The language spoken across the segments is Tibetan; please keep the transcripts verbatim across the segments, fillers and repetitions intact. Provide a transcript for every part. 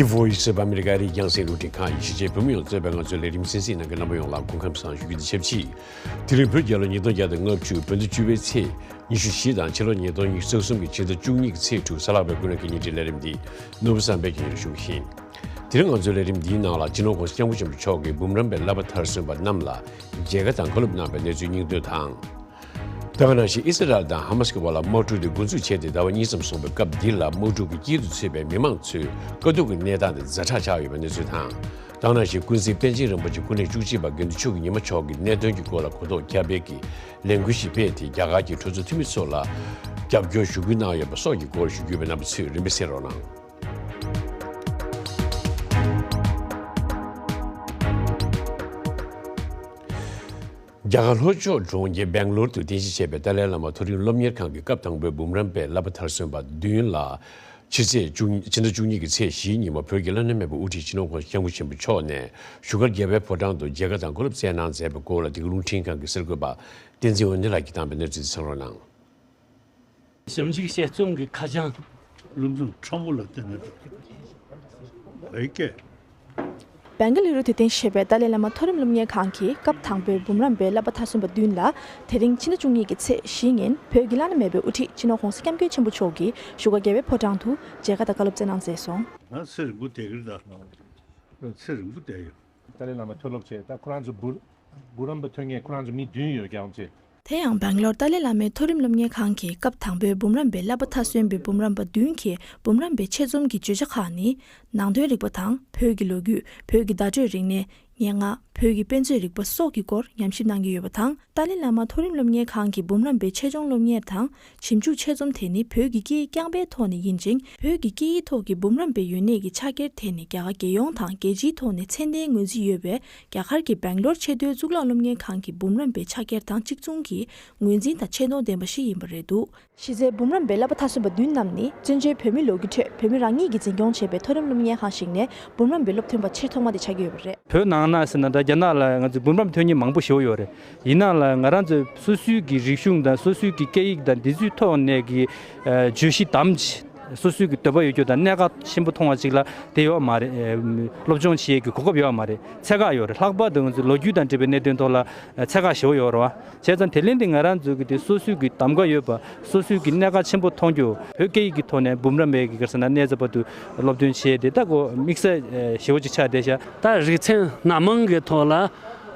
The Voice of America ཨ་རིའི་རྒྱང་སྲིང་རླུང་འཕྲིན་ཁང་ཡིན། གཞིས་བྱེས་བོད་མི་ཡོངས་གཙོས་པའི་ང་ཚོའི་ལས་རིམ་གསན་གཟིགས་གནང་མཁན་རྣམ་པ་ཡོངས་ལ་སྐུ་ཁམས་བཟང་ཞུ་རྒྱུ་དང་ཆབས་ཅིག་དེ་རིང་བོད་རྒྱལ་ལོ་ཉིས་སྟོང་བརྒྱ་དང་ལྔ་བཅུ་བོད་ཟླ་བཅུ་པའི་ཚེས་ཉི་ཤུ་བཞི་དང་ཕྱི་ལོ་ཉིས་སྟོང་ཉི་ཤུ་རྩ་གསུམ་གྱི་ཕྱི་ཟླ་བཅུ་གཉིས་ཀྱི་ཚེས་དྲུག་གཟའ་ལྷག་པའི་སྐུ་ནས་སྐད་སྙན་འདྲི་ལས་རིམ་འདི་ནོར་བུ་བསམ་འཕེལ་གྱིས་སྙན་སྒྲོན་ཞུ་གི་ཡིན། དེ་རིང་ང་ཚོའི་ལས་རིམ་འདིའི་ནང་ལ་སྤྱི་ནོར་༸གོང་ས་༸སྐྱབས་མགོན་ཆེན་པོ་མཆོག་གིས་འབུམ་རམས་པའི་བསླབ་པ་མཐར་སོན་པ་རྣམས་ལ་མཇལ་ཁ་དང་བཀའ་སློབ་གནང་བའི་གནས་ཚུལ་སྙིང་བསྡུས་དང་། ད་ག་ནང་བཞིན་ཨི་སི་རལ་དང་ཧ་མ་སི་གི་བར་ལ་དམག་འཁྲུག་དེ་འགོ་འཛུགས་བྱས་ཏེ་ཟླ་བ་གཉིས་ཙམ་སོང་བའི་སྐབས་འདི་ལ་དམག་འཁྲུག་གི་དཀྱིལ་དུ་ཚུད་པའི་མི་མང་ཚོའི་དཀའ་སྡུག་གི་གནས་སྟངས་དེ་ཛ་དྲག་ཆགས་ཡོད་པའི་གནས་ཚུལ་དང་། ད་ག་ནང་བཞིན་ཀུན་གཟིགས་པཎ་ཆེན་རིན་པོ་ཆེ་སྐུ་ཕྲེང་བཅུ་གཅིག་པ་དགེ་འདུན་ཆོས་ཀྱི་ཉི་མ་མཆོག་གི་གནད་དོན་གྱི་སྐོར་ལ་གོ་རྟོགས་ཁྱབ་སྤེལ་གྱི་ལས་འགུལ་ཞིག་སྤེལ་ཏེ་རྒྱ་གར་གྱི་གྲོས་ཚོགས་འཐུས་མི་ཚོ་ལ་རྒྱབ་སྐྱོར་ཞུ་སྐུལ་གནང་ཡོད་པ་སོགས་ཀྱི་སྐོར་ཞུ་རྒྱུ་ཡོད་པས་རྣམ་པ་ཚོས་རིམ་པས་གསན་རོགས་གནང་། རྒྱ་གར་ལྷོ་ཕྱོགས་གྲོང་ཁྱེར་སྦེང་ལོར་དུ་རྟེན་གཞི་བྱས་པའི་ཏཱ་ལའི་བླ་མ་མཐོ་རིམ་སློབ་གཉེར་ཁང་གི་སྐབས་དང་པོའི་འབུམ་རམས་པའི་བསླབ་པ་མཐར་སོན་པ་བདུན་ལ་ཕྱི་ཚེས་བཅུ་ཕྱི་ཟླ་བཅུ་གཉིས་ཀྱི་ཚེས་བཞིའི་ཉིན་མོ་བོད་ཀྱི་བླ་ན་མེད་པའི་དབུ་ཁྲིད་སྤྱི་ནོར་༸གོང་ས་༸སྐྱབས་མགོན་ཆེན་པོ་མཆོག་ནས་བཞུགས་སྒར་རྒྱལ་བའི་ཕོ་བྲང་དུ་མཇལ་ཁ་དང་བཀའ་སློབ་སྩལ་གནང་མཛད་པའི་སྐོར་ལ་འདི་ག་རླུང་འཕྲིན་ཁང་གི་གསར་འགོད་པ་བསྟན་འཛིན་འོད་སྣང་ལགས་ཀྱིས་བཏང་བའི་གནས་ཚུལ་དེ་གསན་རོགས་གནང་། ཞིབ་འཇུག་དཔྱད་རྩོམ་གྱི་ཁ་བྱང་། བློ་མཚོན་ཕྲ་མོ་ལ་བརྟེན་ནས་བོད་སྐད། སྦེང་ག་ལུ་རུ་དུ་རྟེན་གཞི་བྱས་པའི་ཏཱ་ལའི་བླ་མ་མཐོ་རིམ་སློབ་གཉེར་ཁང་གི་སྐབས་དང་པོའི་འབུམ་རམས་པའི་བསླབ་པ་མཐར་སོན་པ་བདུན་ལ་དེ་རིང་ཕྱི་ཟླ་བཅུ་གཉིས་ཀྱི་ཚེས་བཞིའི་ཉིན་བོད་ཀྱི་བླ་ན་མེད་པའི་དབུ་ཁྲིད་སྤྱི་ནོར་༸གོང་ས་༸སྐྱབས་མགོན་ཆེན་པོ་མཆོག་གིས་བཞུགས་སྒར་རྒྱལ་བའི་ཕོ་བྲང་དུ་མཇལ་ཁ་དང་བཀའ་སློབ་སྩལ་གནང་མཛད་སོང་། ང་ཚེ་རིང་པོ་བསྡད་ཀྱི་རེད་ད། ཚེ་རིང་པོ་བསྡད་ཡོད། ཏཱ་ལའི་བླ་མ་མཐོ་སློབ་བྱས། ད་ཁོ་རང་ཚོ་འབུམ་འབུམ་རམས་པ་ཐོན་མཁན་ཁོ་རང་ཚོ་མི་བདུན་ཡོད་ཀྱང་བྱས། དེ་ཡང་སྦེང་ལོར་ཏཱ་ལའི་བླ་མའི་མཐོ་རིམ་སློབ་གཉེར་ཁང་གི་སྐབས་དང་པོའི་འབུམ་རམས་པའི་བསླབ་པ་མཐར་སོན་པའི་འབུམ་རམས་པ་བདུན་གྱིས་འབུམ་རམས་པའི་ཆེད་རྩོམ་གྱི་བརྗོད་བྱ་ཁག་ནི། ནང་དོན་རིག་པ་དང་བོད་ཀྱི་ལོ་རྒྱུས། བོད་ཀྱི་བརྡ་སྤྲོད་རིག་གནས། སྙན་ངག་བོད་ཀྱི་དཔེ་མཛོད་རིག་པ་སོགས་ཀྱི་སྐོར་ཉམས་ཞིབ་གནང་གི་ཡོད་པ་དང་། ཏཱ་ལའི་བླ་མ་མཐོ་རིམ་སློབ་གཉེར་ཁང་གི་འབུམ་རམས་པའི་ཆེད་སྦྱོང་སློབ་གཉེར་དང་ཞིབ་འཇུག་ཆེད་རྩོམ་དེ་ནི་བོད་ཀྱི་སྐད་ཡིག་རྐྱང་པའི་ཐོག་ནས་ཡིན་ཅིང་། བོད་ཀྱི་སྐད་ཡིག་ཐོག་གི་འབུམ་རམས་པའི་ཡོན་གནས་ཀྱི་ཕྱག་འཁྱེར་དེ་ནི་རྒྱ་གར་རྒྱལ་ཡོངས་དང་རྒྱལ་སྤྱིའི་ཐོག་ནས་མཚན་ལྡན་ངོས་འཛིན་ཡོད་པའི་རྒྱ་གར་གྱི་སྦེང་ལོར་ཆེས་མཐོའི་གཙུག་ལག་སློབ་གཉེར་ཁང་གི་འབུམ་རམས་པའི་ཕྱག་འཁྱེར་དང་གཅིག་མཚུངས་ཀྱི་ངོས་འཛིན་དང་ཆེ་མཐོང་ལྡན་པ་ཞིག་ཡིན་པ་རེད་འདུག་གཞི་རྩའི་འབུམ་རམས་པའི་བསླབ་པ་མཐར་སོན་པ་བདུན་རྣམས་ནི་བཙན་བྱོལ་བོད་མིའི་ལོ་རྒྱུས་ཁྲོད་བོད་མི་རང་ཉིད་ཀྱིས་འཛིན་སྐྱོང་བྱས་པའི་མཐོ་རིམ་སློབ་གཉེར་ཁང་ཞིག་ནས་འབུམ་རམས་པའི་སློབ་ཐོན་པ་ཆེས་ཐོག་མ་དེ་ཆགས་ཀྱི་ཡོད་པ་རེད། བོད་ནང་ན་ཟེར་ན་ད་རྒྱ་ནག་ལ་ང་ཚོས་འབུམ་རམས་ཐོན་མཁན་མང་པོ་ཞིག་ཡོད་རེད། ཡིན་ནའང་ལ་ང་རང་ཚོའི་སོ་སོའི་གི་རིག་གཞུང་དང་སོ་སོའི་གི་སྐད་ཡིག་དང་འདི་ཚོའི་ཐོག་ནས་གི་ཨ་བརྗོད་གཞི་དམ་ཅིག་སོ་སོའི་གི་འདོད་པ་ཡོད་རྒྱུ་དང་གནད་འགག་ཆེན་པོ་མཐོང་བ་ཅིག་ལ་དེ་ཡོད་མ་རེད། ཨ་སློབ་སྦྱོང་བྱེད་ཡས་ཀྱི་གོ་སྐབས་ཡོད་མ་རེད། ཚད་བཀག་ཡོད་རེད། ལྷག་པར་དུ་ང་ཚོའི་ལོ་རྒྱུས་དང་འབྲེལ་བའི་གནད་དོན་ཐོག་ལ་ཨ་ཚད་བཀག་ཞེ་པོ་ཡོད་རེད་བ། བྱས་ཙང་དེ་ལས་འདི་ང་རང་ཚོ་གི་དེ་སོ་སོའི་གི་གདམ་ག་ཡོད་པ། སོ་སོའི་གི་གནད་འགག་ཆེན་པོ་མཐོང་རྒྱུ། བོད་སྐད་ཡིག་གི་ཐོག་ནས་འབུམ་རམས་པའི་གི་ག་རེ་ཟེར་ན་གནས་ཚད་བར་དུ་སློབ་སྟོན་བྱས་ཏེ་ད་ཁོ་དམིགས་བསལ་ཞེ་པོ་ཅིག་ཆགས་བསྡད་ཤག་ད་རིག་ཚན་སྣ་མང་གི་ཐོག་ལ་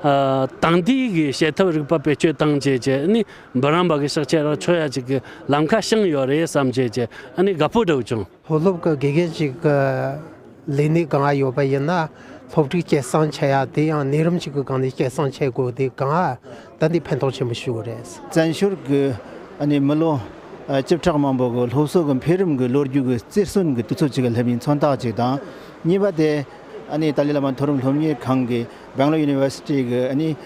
ཨ་དེང་དུས་ཀྱི་བྱེད་ཐབས་རིག་པ་བེད་སྤྱོད་བཏང་བྱས་བྱས་ནི་འབུམ་རམས་པ་གི་ཕྱག་འཁྱེར་རག་ཆོག་ཡ་ཅིག་གི་ལམ་ཁ་བྱུང་ཡོད་རེད་བསམ་བྱས་བྱས་ཨ་ནི་དགའ་པོ་འདྲ་བོ་བྱུང་། མཐོ་སློབ་ཀྱི་དགེ་རྒན་ཅིག་གི་ལས་གནས་སྒང་ཡོད་པ་ཡིན་ན། སློབ་ཕྲུག་སྐྱེད་སྲིང་བྱེད་ཡ་དེ་ཡང་ནད་རིམས་ཅིག་གི་སྒང་ནས་སྐྱེད་སྲིང་བྱེད་དགོས་དེ་སྒང་ད་འདི་ཕན་ཐོགས་ཆེན་པོ་ཞིག་རེད། བཙན་བྱོལ་གྱི་ཨ་ནི་མི་ལོ་ཨ་བཅུ་ཕྲག་མང་པོ་གི་སློབ་གསོ་གི་འཕེལ་རིམ་གྱི་ལོ་རྒྱུས་ཀྱི་རྩེར་སོན་གྱི་དུས་ཚོད་ཅིག་གི་སླེབས་ཡིན་མཚོན་རྟགས་ཅིག་དང་། གཉིས་པ་དེ་ཨ་ནི་ཏཱ་ལའི་བླ་མ་མཐོ་རིམ་སློབ་གཉེར་ཁང་གི་སྦེང་ལོར་ཡུ་ནི་ཝར་སི་ཊི་གི་ཨ་ནི་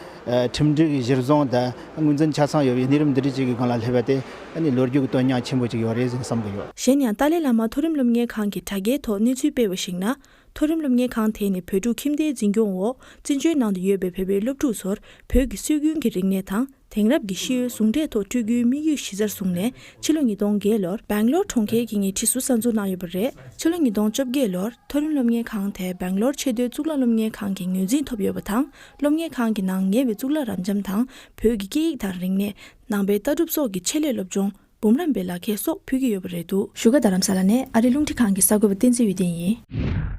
ཁྲིམས་སྒྲིག་གི་གཞིར་བཟུང་དང་ངོས་འཛིན་ཆ་ཚང་ཡོད་པའི་གནས་རིམ་འདི་འདྲ་ཅིག་གི་སྒང་ལ་སླེབས་པ་དེ་ཨ་ནི་ལོ་རྒྱུས་ཀྱི་དོན་སྙིང་ཆེན་པོ་ཅིག་ཡོད་རེད་ཟེར་བསམ་གྱི་ཡོད། གཞན་ཡང་ཏཱ་ལའི་བླ་མ་མཐོ་རིམ་སློབ་གཉེར་ཁང་གི་དྲ་རྒྱའི་ཐོག་གནས་ཚུལ་སྤེལ་བར་གཞིགས་ན། མཐོ་རིམ་སློབ་གཉེར་ཁང་དེ་ནི་བོད་ཕྲུག་ཁྱིམ་སྡེའི་འཛིན་སྐྱོང་འོག་བཙན་བྱོལ་ནང་དུ་ཡོད་པའི་བོད་པའི་སློབ་ཕྲུག་ཚོར་བོད་ཀྱི་སྲོལ་རྒྱུན་གྱི་རིག་གནས་དང་། དེང་རབས་ཀྱི་ཤེས་ཡོན་ཟུང་འབྲེལ་ཐོག་སྤྲོད་རྒྱུའི་དམིགས་ཡུལ་གཞི་རྩར་བཟུང་ནས་ཕྱི་ལོ་ཉིས་སྟོང་བརྒྱད་ལོར་སྦེང་ལོར་གྲོང་ཁྱེར་གྱི་ངོས་ཁྲིད་སུ་གསར་འཛུགས་གནང་ཡོད་པ་རེད། ཕྱི་ལོ་ཉིས་སྟོང་བཅོ་བརྒྱད་ལོར་མཐོ་རིམ་སློབ་གཉེར་ཁང་དེ་སྦེང་ལོར་ཆེས་མཐོའི་གཙུག་ལག་སློབ་གཉེར་ཁང་གི་ངོས་འཛིན་ཐོབ་ཡོད་པ་དང་། སློབ་གཉེར་ཁང་གི་ནང་ཉེ་བའི་གཙུག་ལག་རབ་འབྱམས་དང་། བོད་ཀྱི་སྐད་ཡིག་དང་རིག་གནས། ནང་པའི་ལྟ་གྲུབ་སོགས་ཀྱི་ཆེད་ལས་སློབ་སྦྱོང་། འབུམ་རམས་པའི་ལག་ཁྱེར་སོགས་ཕུལ་གྱི་ཡོད་པ་རེད་འདུག་བཞུགས་སྒར་རྡ་རམ་ས་ལ་ནས་ཨ་རིའི་རླུང་འཕྲིན་ཁང་གི་གསར་འགོད་པ་བསྟན་འཛིན་འོད་ལྡན་ཡིན།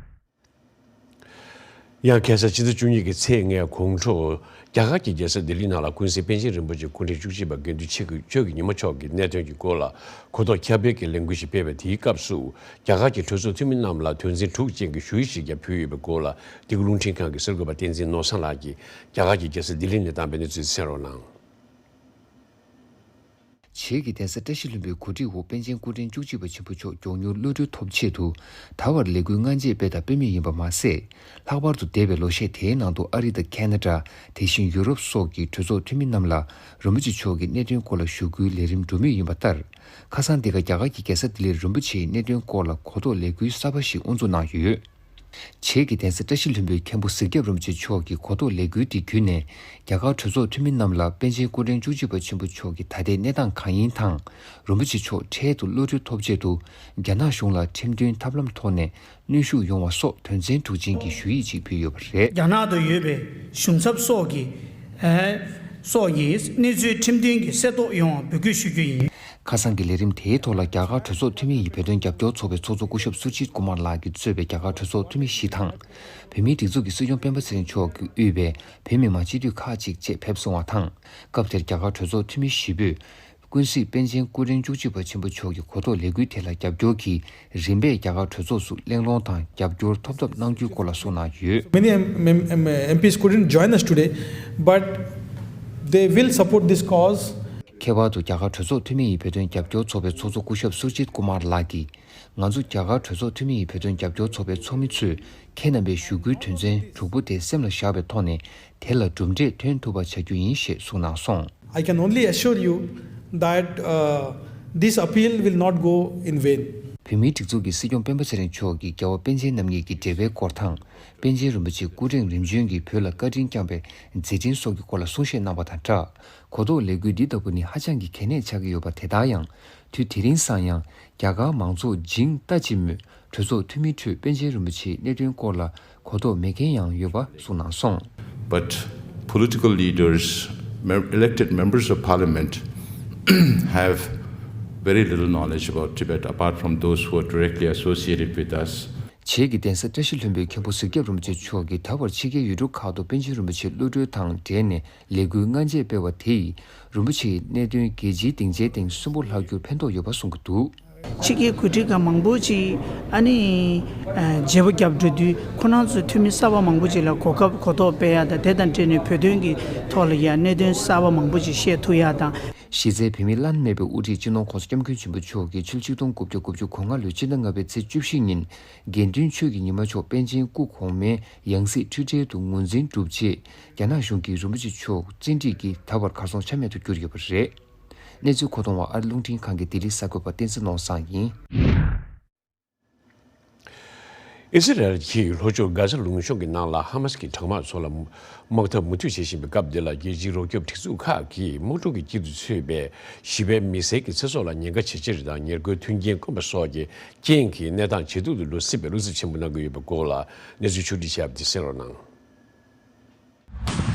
ཡང་ཁ་སང་ཕྱི་ཟླ་བཅུ་གཉིས་ཀྱི་ཚེས་ལྔའི་དགོང་དྲོ། རྒྱ་གར་གྱི་རྒྱལ་ས་ལྡི་ལི་ནང་ལ་ཀུན་གཟིགས་པཎ་ཆེན་རིན་པོ་ཆེ་སྐུ་ཕྲེང་བཅུ་གཅིག་པ་དགེ་འདུན་ཆོས་ཀྱི་ཆོས་ཀྱི་ཉི་མ་མཆོག་གི་གནད་དོན་གྱི་སྐོར་ལ་གོ་རྟོགས་ཁྱབ་སྤེལ་གྱི་ལས་འགུལ་ཞིག་སྤེལ་བའི་དེའི་སྐབས་སུ། རྒྱ་གར་གྱི་གྲོས་ཚོགས་འཐུས་མི་རྣམས་ལ་དོན་ཚན་དྲུག་ཅན་གྱི་ཞུ་ཡིག་ཞིག་ཀྱང་ཕུལ་ཡོད་པའི་སྐོར་ལ། འདི་ག་རླུང་འཕྲིན་ཁང་གི་གསར་འགོད་པ་བསྟན་འཛིན་ནོར་བཟང་ལགས་ཀྱིས་རྒྱ་གར་གྱི་རྒྱལ་ས་ལྡི་ལི་ནས་བཏང་བའི་གནས་ཚུལ་གསན་རོགས་གནང་། བྱེས་ཀྱི་གདན་ས་བཀྲ་ཤིས་ལྷུན་པོའི་གོ་སྒྲིག་འོག་པཎ་ཆེན་སྐུ་ཕྲེང་བཅུ་གཅིག་པ་ཆེན་པོ་མཆོག་མགྱོགས་མྱུར་གློད་གྲོལ་ཐོབ་ཆེད་དུ། ད་བར་ལས་འགུལ་སྔ་རྗེས་སྤེལ་དང་སྤེལ་མུས་ཡིན་པ་མ་ཟད། ལྷག་པར་དུ་འདས་པའི་ལོ་ཤས་དེའི་ནང་དུ་ཨ་རི་དང་ཁེ་ན་ཌ། དེ་བཞིན་ཡུ་རོབ་སོགས་ཀྱི་གྲོས་ཚོགས་འཐུས་མི་རྣམས་ལ་རིན་པོ་ཆེ་མཆོག་གི་གནད་དོན་སྐོར་ལ་ཞུ་སྐུལ་ལས་རིམ་འགྲོ་མུས་ཡིན་པ་ལྟར། ཁ་སང་འདི་ག་རྒྱ་གར་གྱི་རྒྱལ་ས་ལྡི་ལིར་རིན་པོ་ཆེའི་གནད་དོན་སྐོར་ལ་གོ་རྟོགས་ལས་འགུལ་གསར་པ་ཞིག་དབུ་འཛུགས་གནང་ཡོད། བྱེས་ཀྱི་གདན་ས་བཀྲ་ཤིས་ལྷུན་པོའི་མཁན་པོ་གཟིག་རྒྱབ་རིན་པོ་ཆེ་མཆོག་གི་གོ་རྟོགས་ལས་འགུལ་དེ་བརྒྱུད་ནས། རྒྱ་གར་གྲོས་ཚོགས་འཐུས་མི་རྣམས་ལ་པཎ་ཆེན་སྐུ་ཕྲེང་བཅུ་གཅིག་པ་ཆེན་པོ་མཆོག་གི་ད་ལྟའི་གནས་སྟངས་གང་ཡིན་དང་། རིན་པོ་ཆེ་མཆོག་འཕྲལ་དུ་གློད་གྲོལ་ཐོབ་ཆེད་དུ། རྒྱ་ནག་གཞུང་ལ་ཁྲིམས་མཐུན་ཐབས་ལམ་ཐོག་ནས་གནོན་ཤུགས་ཡོང་བ་སོགས་དོན་ཚན་དྲུག་ཅན་གྱི་ཞུ་ཡིག་ཅིག་ཕུལ་ཡོད་པ་རེད། རྒྱ་ནག་ཏུ་ཡོད་པའི་གཞུང་ཚབ་སོགས་ཀྱི། ཨེ། སོགས་ཀྱིས་གནས་ཚུལ་ཁྲིམས་མཐུན་གྱི་གསལ་རྟོགས་ཡོང་བ་འབོད་སྐུལ་ཞུ་རྒྱུ་ཡིན། ཁ་སང་གི་ལས་རིམ་དེའི་ཐོག་ལ། རྒྱ་གར་གྲོས་ཚོགས་འཐུས་མི་ཡི་བོད་དོན་རྒྱབ་སྐྱོར་ཚོགས་པའི་ཚོགས་གཙོ་སྐུ་ཞབས་སུ་ཇིད་ཀུ་མར་ལགས་ཀྱིས་གཙོས་པའི་རྒྱ་གར་གྲོས་ཚོགས་འཐུས་མི་བཞི་དང་། བོད་མིའི་སྒྲིག་འཛུགས་ཀྱི་སྲིད་སྐྱོང་སྤེན་པ་ཚེ་རིང་མཆོག་གིས་དབུས་པའི་བོད་མི་མང་སྤྱི་འཐུས་ཁག་ཅིག་བཅས་ཕེབས་སོང་བ་དང་། སྐབས་དེར་རྒྱ་གར་གྲོས་ཚོགས་འཐུས་མི་བཞི་པོས། ཀུན་གཟིགས་པཎ་ཆེན་སྐུ་ཕྲེང་བཅུ་གཅིག་པ་ཆེན་པོ་མཆོག་གི་གོ་རྟོགས་ལས་འགུལ་དེ་ལ་རྒྱབ་སྐྱོར་གྱིས། རིམ་པས་རྒྱ་གར་གྲོས་ཚོགས་སུ་གླེང་སློང་དང་རྒྱབ་སྐྱོར་ཐོབ་ཐབས་གནང་རྒྱུའི་སྐོར་ལ་གསུངས་གནང་ཡོད། Many M- M- M- M Ps couldn't join us today, but they will support this cause. ཁྱད་པར་དུ་རྒྱ་གར་གྲོས་ཚོགས་འཐུས་མི་ཡི་བོད་དོན་རྒྱབ་སྐྱོར་ཚོགས་པའི་ཚོགས་གཙོ་སྐུ་ཞབས་སུ་ཇིད་ཀུ་མར་ལགས་ཀྱིས། ང་ཚོ་རྒྱ་གར་གྲོས་ཚོགས་འཐུས་མི་ཡི་བོད་དོན་རྒྱབ་སྐྱོར་ཚོགས་པའི་ཚོགས་མི་ཚོས་ཁྱེད་རྣམ་པའི་ཞུ་སྐུལ་དོན་ཚན་དྲུག་པོ་དེ་སེམས་ལ་བཞག་པའི་ཐོག་ནས། དེ་ལ་གྲུབ་འབྲས་ཐོན་ཐུབ་པ་བྱ་རྒྱུ་ཡིན་ཞེས་གསུངས་གནང་སོང་། I can only assure you that, uh, this appeal will not go in vain. བོད་མིའི་སྒྲིག་འཛུགས་ཀྱི་སྲིད་སྐྱོང་སྤེན་པ་ཚེ་རིང་མཆོག་གིས་རྒྱལ་བ་པཎ་ཆེན་རྣམ་གཉིས་ཀྱི་འབྲེལ་བའི་སྐོར་དང་། པཎ་ཆེན་རིན་པོ་ཆེ་སྐུ་ཕྲེང་རིམ་བྱོན་གྱིས་བོད་ལ་བཀའ་དྲིན་བསྐྱངས་པའི་མཛད་འཕྲིན་སོགས་ཀྱི་སྐོར་ལ་གསུང་བཤད་གནང་བ་དང་སྦྲགས། གོ་རྟོགས་ལས་འགུལ་འདི་ལྟ་བུ་ནི་ཧ་ཅང་གི་གལ་གནད་ཆགས་ཀྱི་ཡོད་པ། དེ་ལྟར་ཡང་། དུས་དེ་རིང་སང་ཡང་རྒྱ་གར་མང་ཚོགས་སྦྱིན་ལྟ་ཅི་སྨོས། གྲོས་ཚོགས་འཐུས་མིའི་ཁྲོད་པཎ་ཆེན་རིན་པོ་ཆེའི་གནད་དོན་སྐོར་ལ་གོ་རྟོགས་མེད་མཁན་ཡང་ཡོད་པ་གསུངས་གནང་སོང་། But political leaders, mem- elected members of parliament have very little knowledge about Tibet apart from those who are directly associated with us. བྱེས་ཀྱི་གདན་ས་བཀྲ་ཤིས་ལྷུན་པོའི་མཁན་པོ་གཟིག་རྒྱབ་རིན་པོ་ཆེ་མཆོག་གིས་ད་བར་ཕྱི་རྒྱལ་ཡུལ་གྲུ་ཁག་ཏུ་པཎ་ཆེན་རིན་པོ་ཆེ་གློད་གྲོལ་དང་འབྲེལ་ནས་ལས་འགུལ་སྔ་རྗེས་སྤེལ་བ་དེ་ཡིས། རིན་པོ་ཆེའི་གནད་དོན་རྒྱལ་སྤྱིའི་སྡིངས་ཆའི་སྟེང་སུན་པོ་ལྷག་རྒྱུར་ཕན་ཐོགས་ཡོད་པ་གསུང་གི་འདུག། ཕྱི་རྒྱལ་འགོ་ཁྲིད་ཁག་མང་པོ་ཅིག་ཨ་ནི་བརྗེ་པོ་རྒྱབ་འགྲོ་དུས་ཁོ་རང་ཚོའི་འཐུས་མི་གསར་པ་མང་པོ་ཅིག་ལ་གོ་སྐབས་གོ་རྟོགས་སྤེལ་ཡག་དང་། དེ་དང་འབྲེལ་ནས་བོད་དོན་གྱི་ཐོག་ལ་ཡང་གནད་དོན་གསར་པ་མང་པོ་ཅིག་བཤད་ཐུབ་ཡག་དང་། གཞི་རྩའི་བོད་མིའི་བླ་ན་མེད་པའི་དབུ་ཁྲིད་སྤྱི་ནོར་༸གོང་ས་༸སྐྱབས་མགོན་ཆེན་པོ་མཆོག་གིས་ཕྱི་ལོ་ཆིག་སྟོང་དགུ་བརྒྱ་དགུ་བཅུ་གོ་ལྔ་ལོའི་ཕྱི་ཟླ་ལྔ་པའི་ཚེས་བཅུ་བཞི་ཉིན་དགེ་འདུན་ཆོས་ཀྱི་ཉི་མ་མཆོག་པཎ་ཆེན་སྐུ་གོང་མའི་ཡང་སྲིད་འཁྲུལ་བྲལ་དུ་ངོས་འཛིན་གྲུབ་རྗེས། རྒྱ་ནག་གཞུང་གིས་རིན་པོ་ཆེ་མཆོག་བཙན་ཁྲིད་ཀྱིས་ད་བར་གར་སོང་ཆ་མེད་དུ་གྱུར་ཡོད་པ་རེད། གནས་ཚུལ་མཁོ་གཏོང་བ་ཨ་རི་རླུང་འཕྲིན་ཁང་གི་ལྡི་ལི་གསར་འགོད་པ་བསྟན་འཛིན་ནོར་བཟང་ཡིན། ཨི་ཟི་རལ་གྱིས་ལྷོ་ཕྱོགས་གྷ་ཛ་ལུང་གཤོང་གི་ནང་ལ་ཧ་མ་སི་གི་དྲག་དམག་ཚོ་ལ་དམག་འཐབ་མུ་མཐུད་བྱེད་བཞིན་པའི་སྐབས་འདི་ལ། རྒྱལ་སྤྱིའི་རོགས་སྐྱོབ་སྒྲིག་འཛུགས་ཁག་གིས་དམག་འཁྲུག་གི་དཀྱིལ་དུ་ཚུད་པའི་ཞི་བའི་མི་སེར་གྱི་ཚེ་སྲོག་ལ་ཉེན་ཁ་ཇེ་ཆེར་དང་ཉེར་མཁོའི་མཐུན་རྐྱེན་དཀོན་པ་སོགས་ཀྱི་རྐྱེན་གྱིས། གནས་སྟངས་ཇེ་སྡུག་ཏུ་འགྲོ་སྲིད་པའི་བློ་འཚབ་ཆེན་པོ་གནང་གི་ཡོད་པའི་སྐོར་ལ་གནས་ཚུལ་ཕྱོགས་བསྒྲིགས་བྱས་པ་དེ་གསན་རོགས་གནང་།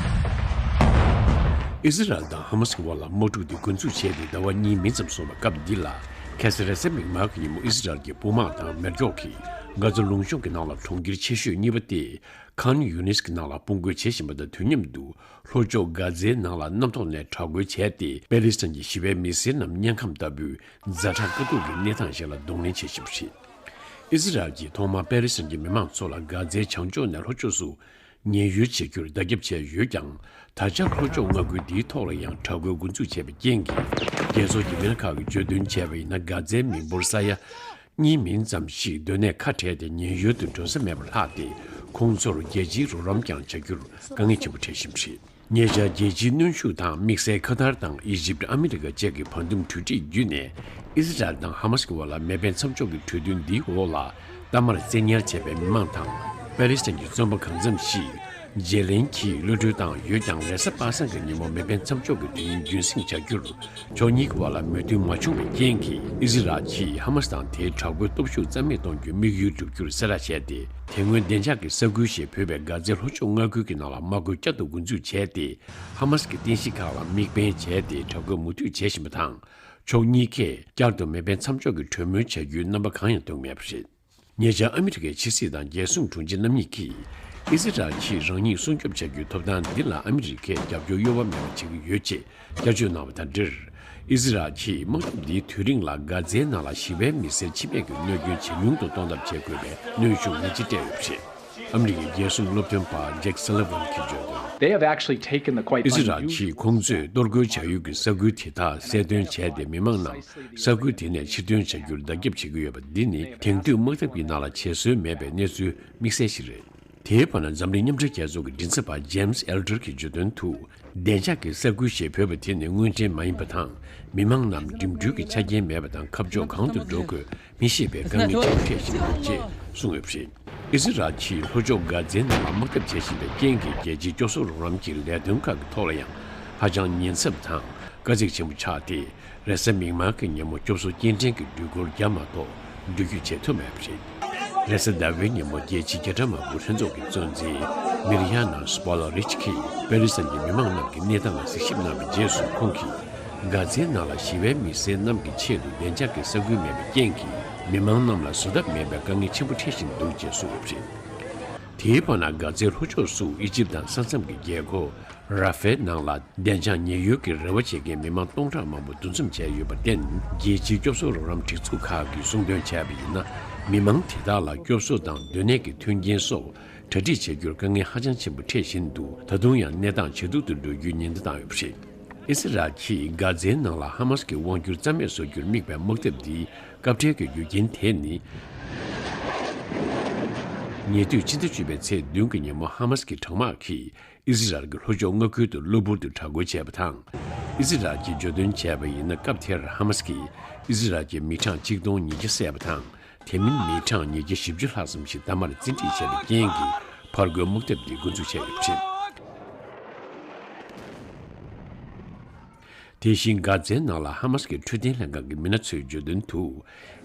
ཨི་ཟི་རལ་དང་ཧ་མ་སི་གི་དབར་ལ་དམག་འཁྲུག་དེ་འགོ་འཛུགས་བྱས་ཏེ་ཟླ་བ་གཉིས་མིན་ཙམ་སོང་བའི་སྐབས་འདི་ལ། ཁ་སང་རེས་གཟའ་མིག་དམར་གྱི་ཉིན་མོ་ཨི་ཟི་རལ་གྱི་དཔུང་དམག་དང་མེ་སྒྱོགས་ཀྱིས་གྷ་ཛ་ལུང་གཤོང་གི་ནང་ལ་གྲོང་ཁྱེར་ཆེ་ཤོས་གཉིས་པ་སྟེ་ཁཱན་ཡུ་ནིས་ཀྱི་ནང་ལ་དཔུང་རྒོལ་བྱེད་བཞིན་པ་དང་དུས་མཉམ་དུ། ལྷོ་ཕྱོགས་གྷ་ཛའི་ནང་ལ་གནམ་ཐོག་ནས་དྲག་རྒོལ་བྱས་ཏེ། པེ་ལི་སི་ཐན་གྱི་ཞི་བའི་མི་སེར་རྣམས་དམྱལ་ཁམས་ལྟ་བུའི་ཛ་དྲག་དཀའ་སྡུག་གི་གནས་སྟངས་ཤིག་ལ་གདོང་ལེན་བྱེད་བཞིན་པ་རེད། ཨི་ཟི་རལ་གྱིས་ཐོག་མར་པེ་ལི་སི་ཐན་གྱི་མི་མང་ཚོ་ལ་གྷ་ཛའི་བྱང་ཕྱོགས་ནས་ལྷོ་ཕྱོགས་སུ་ཉེན་གཡོལ་བྱེད་རྒྱུར་བརྡ་ཁྱབ་བྱས་ཡོད་ཀྱང་། ད་ཆ་ལྷོ་ཕྱོགས་མངའ་ཁུལ་འདིའི་ཐོག་ལ་ཡང་དྲག་རྒོལ་འགོ་འཛུགས་བྱས་པའི་རྐྱེན་གྱིས། རྒྱལ་ཚོགས་ཀྱི་མི་སྣ་ཁག་གིས་བརྗོད་དོན་བྱས་པ་ཡིན་ན། གྷ་ཛའི་མི་འབོར་ས་ཡ་གཉིས་མིན་ཙམ་ཞིག་སྡོད་གནས་ཁ་བྲལ་ཏེ་ཉེན་གཡོལ་དུ་འགྲོ་ས་མེད་པར་ལྷག་སྟེ། ཁོང་ཚོར་རྒྱལ་སྤྱིའི་རོགས་རམ་ཀྱང་བྱ་རྒྱུར་དཀའ་ངལ་ཆེན་པོ་འཕྲད་བཞིན་པ་རེད། ཉེ་ཆར་རྒྱལ་སྤྱིའི་གནོན་ཤུགས་དང་དམིགས་བསལ་ཁ་ཐར་དང་ཨི་ཇིབ། ཨ་མི་རི་ཀ་བཅས་ཀྱི་བར་འདུམ་གྲོས་འགྲིག་བརྒྱུད་ནས། ཨི་ཟི་རལ་དང་ཧ་མ་སི་གི་དབར་ལ་མེ་འཕེན་མཚམས་འཇོག་གི་གྲོས་མཐུན་འདིའི་འོག་ལ། གཏའ་མར་བཙན་ཉར་བྱས་པའི་མི་མང་དང་པེ་ལི་སི་ཐན་གྱི་བཙོན་པ་གང་འཚམ་ཞིག་བརྗེ་ལེན་གྱིས་གློད་གྲོལ་བཏང་ཡོད་ཀྱང་། རེས་གཟའ་པ་སངས་ཀྱི་ཉིན་མོ་མེ་འཕེན་མཚམས་འཇོག་གི་དུས་ཡུན་རྒྱུན་སྲིང་བྱ་རྒྱུར་ཕྱོགས་གཉིས་ཀྱི་བར་ལ་མོས་མཐུན་མ་བྱུང་བའི་རྐྱེན་གྱིས། ཨི་ཟི་རལ་གྱིས་ཧ་མ་སི་དང་དེའི་དྲག་པོའི་སྟོབས་ཤུགས་རྩ་མེད་གཏོང་རྒྱུའི་དམིགས་ཡུལ་བསྒྲུབ་རྒྱུར་གསལ་བསྒྲགས་བྱས་ཏེ། དེ་སྔོན་བདེ་འཇགས་ཀྱི་ས་ཁུལ་ཞེས་འབོད་པའི་གྷ་ཛའི་ལྷོ་ཕྱོགས་མངའ་ཁུལ་གྱི་ནང་ལ་དམག་རྒོལ་བསྐྱར་དུ་འགོ་འཛུགས་བྱས་ཏེ། ཧ་མ་སི་གི་རྟེན་གཞི་ཁག་ལ་དམིགས་འབེན་བྱས་ཏེ་དྲག་རྒོལ་མུ་མཐུད་བྱེད་བཞིན་པ་དང་། ཕྱོགས་གཉིས་ཀས་བསྐྱར་དུ་མེ་འཕེན་མཚམས་འཇོག་གི་གྲོས་མོལ་བྱ་རྒྱུའི་རྣམ་པ་གང་ཡང་སྟོན་མེད་པ་རེད། ཉེ་ཆར་ཨ་མི་རི་ཀའི་ཕྱི་སྲིད་དང་རྒྱལ་སྲུང་དྲུང་ཆེ་རྣམ་གཉིས་ཀྱིས། ཨི་ཟི་རལ་གྱིས་རང་ཉིད་སྲུང་སྐྱོབ་བྱ་རྒྱུའི་ཐོབ་ཐང་འདི་ལ་ཨ་མི་རི་ཀས་རྒྱབ་སྐྱོར་གཡོ་བ་མེད་པ་བྱེད་ཀྱི་ཡོད་ཅེས་སྐྱར་བརྗོད་གནང་བ་དང་འབྲེལ། ཨི་ཟི་རལ་གྱིས་དམག་འཁྲུག་འདིའི་དུས་རིང་ལ་གྷ་ཛའི་ནང་ལ་ཞི་བའི་མི་སེར་འཆི་རྨས་ཀྱི་གནོད་སྐྱོན་ཇེ་ཉུང་དུ་གཏོང་ཐབས་བྱེད་དགོས་པའི་གནོན་ཤུགས་ངེས་ཅན་སྤྲད་ཡོད་པ་རེད། ཨ་མི་རི་ཀའི་རྒྱལ་སྲུང་སློབ་སྟོན་པ་ཇེཀ་སཱ་ལི་ཝན་གྱིས་བརྗོད་དོན། They have actually taken the quite unusual. ཨི་ཟི་རལ་གྱིས་ཁོང་ཚོས་གཏོར་རྒོལ་བྱ་ཡུལ་གྱི་ས་ཁུལ་དེ་དག་གསལ་སྟོན་བྱས་ཏེ། མི་མང་རྣམས་ས་ཁུལ་དེ་ནས་ཕྱིར་ཐོན་བྱ་རྒྱུར་བརྡ་ཁྱབ་བྱེད་ཀྱི་ཡོད་པ་འདི་ནི་དེང་དུས་དམག་འཐབ་ཀྱི་ནང་ལ་བྱེད་སྲོལ་མེད་པའི་གནས་ཚུལ་དམིགས་བསལ་ཞིག་རེད། དེའི་བར་ན། འཛམ་གླིང་མཉམ་འབྲེལ་རྒྱལ་ཚོགས་ཀྱི་མགྲིན་ཚབ་པ་ཇེམ་སི་ཨེལ་ཏར་གྱིས་བརྗོད་དོན་དུ། བདེ་འཇགས་ཀྱི་ས་ཁུལ་ཞེས་འབོད་པ་དེ་ནི་དངོས་འབྲེལ་མ་ཡིན་པ་དང་། མི་མང་རྣམས་འགྲིམ་འགྲུལ་གྱི་ཆ་རྐྱེན་མེད་པ་དང་། ཁ་ཕྱོགས་གང་དུ་འགྲོ་དགོས་མི་ཤེས་པའི་དཀའ་ངལ་ཆེན་པོ་འཕྲད་བཞིན་ཡོད་ཅེས་གསུངས་ཡོད་པ་རེད། ཨི་ཟི་རལ་གྱིས་ལྷོ་ཕྱོགས་གྷ་ཛའི་ནང་ལ་དམག་འཐབ་བྱེད་བཞིན་པའི་རྐྱེན་གྱིས། རྒྱལ་སྤྱིའི་སྐྱོབ་གསོ་རོགས་རམ་གྱི་ལས་དོན་ཁག་གི་ཐོག་ལ་ཡང་ཧ་ཅང་ཉེན་ཚབས་དང་དཀའ་ཚེགས་ཆེན་པོ་ཆགས་ཏེ། རེས་གཟའ་མིག་དམར་གྱི་ཉིན་མོ་སྐྱོབ་གསོ་སྐྱེལ་འདྲེན་གྱི་འགྲུལ་འཁོར་བརྒྱ་མ་གཏོགས་འགྲུལ་སྐྱོད་བྱེད་ཐུབ་མེད་པ་རེད། རེས་གཟའ་ཟླ་བའི་ཉིན་མོ་རྒྱལ་སྤྱིའི་རྒྱལ་ཁྲིམས་དམག་དཔུང་ལྷན་ཚོགས་ཀྱི་གཙོ་འཛིན་མིར་ཡ་ན་སྤོ་ལ་རིཆ་གིས་པེ་ལི་སི་ཐན་གྱི་མི་མང་རྣམས་ཀྱི་གནས་སྟངས་ལ་གཟིགས་ཞིབ་གནང་བའི་རྗེས་སུ། ཁོང་གིས་གྷ་ཛའི་ནང་ལ་ཞི་བའི་མི་སེར་རྣམས་ཀྱི་ཆེད་དུ་བདེ་འཇགས་ཀྱི་ས་ཁུལ་མེད་པའི་རྐྱེན་གྱིས། མི་མང་རྣམས་ལ་བཟོད་ཐབས་མེད་པའི་དཀའ་ངལ་ཆེན་པོ་འཕྲད་བཞིན་འདུག་ཅེས་གསུངས་ཡོད་པ་རེད། དེའི་བར་ན། གྷ་ཛའི་ལྷོ་ཕྱོགས་སུ་ཨི་ཇིབ་དང་ས་མཚམས་ཀྱི་རྒྱལ་སྒོ་ར་ཧྥའི་ནང་ལ་བདེ་འཇགས་ཉེན་གཡོལ་གྱི་རེ་བ་བྱེད་མཁན་མི་མང་སྟོང་ཕྲག་མང་པོ་འདུ་འཛོམས་བྱས་ཡོད་པར་བརྟེན། རྒྱལ་སྤྱིའི་སྐྱོབ་གསོ་རོགས་རམ་སྒྲིག་འཛུགས་ཁག་གིས་གསུངས་དོན་བྱས་པ་ཡིན་ན། མི་མང་དེ་དག་ལ་སྐྱོབ་གསོ་དང་སྡོད་གནས་ཀྱི་མཐུན་རྐྱེན་སོགས་གྲ་སྒྲིག་བྱ་རྒྱུར་དཀའ་ངལ་ཧ་ཅང་ཆེན་པོ་འཕྲད་བཞིན་འདུག་ད་དུང་ཡང་གནས་སྟངས་ཇེ་སྡུག་ཏུ་འགྲོ་རྒྱུའི་ཉེན་བརྡ་བཏང་ཡོད་པ་རེད། ཨི་སི་རལ་གྱིས་གྷ་ཛའི་ནང་ལ་ཧ་མ་སི་གི་དབང་སྒྱུར་རྩ་མེད་བཟོ་རྒྱུར་དམིགས་པའི་དམག་འཐབ་འདིའི་སྐབས་འཕྲལ་གྱི་རྒྱུ་རྐྱེན་དེ་ནི། ཉེ་དུས་ཕྱི་ཟླ་བཅུ་པའི་ཚེས་བདུན་གྱི་ཉིན་མོ་ཧ་མ་སི་གི་དྲག་དམག་གིས་ཨི་སི་རལ་གྱི་ལྷོ་ཕྱོགས་མངའ་ཁུལ་དུ་གློ་བུར་དུ་དྲག་རྒོལ་བྱས་པ་དང་། ཨི་སི་རལ་གྱིས་བརྗོད་དོན་བྱས་པ་ཡིན་ན། སྐབས་དེར་ཧ་མ་སི་གིས་ཨི་སི་རལ་གྱི་མི་གྲངས་གཅིག་སྟོང་ཉིས་བརྒྱ་བསད་པ་དང་། དེ་མིན་མི་གྲངས་ཉིས་བརྒྱ་བཞི་བཅུ་ལྷག་ཙམ་ཞིག་གཏའ་མར་བཙན་ཁྲིད་བྱས་པའི་རྐྱེན་གྱིས། ཕར་རྒོལ་དམག་འཐབ་འདི་འགོ་འཛུགས་བྱས་ཡོད་པ་རེད། དེ་བཞིན་གྷ་ཛའི་ནང་ལ་ཧ་མ་སི་གི་འཕྲོད་བསྟེན་ལྷན་ཁང་གི་མི་སྣ་ཚོས་བརྗོད་དོན་དུ།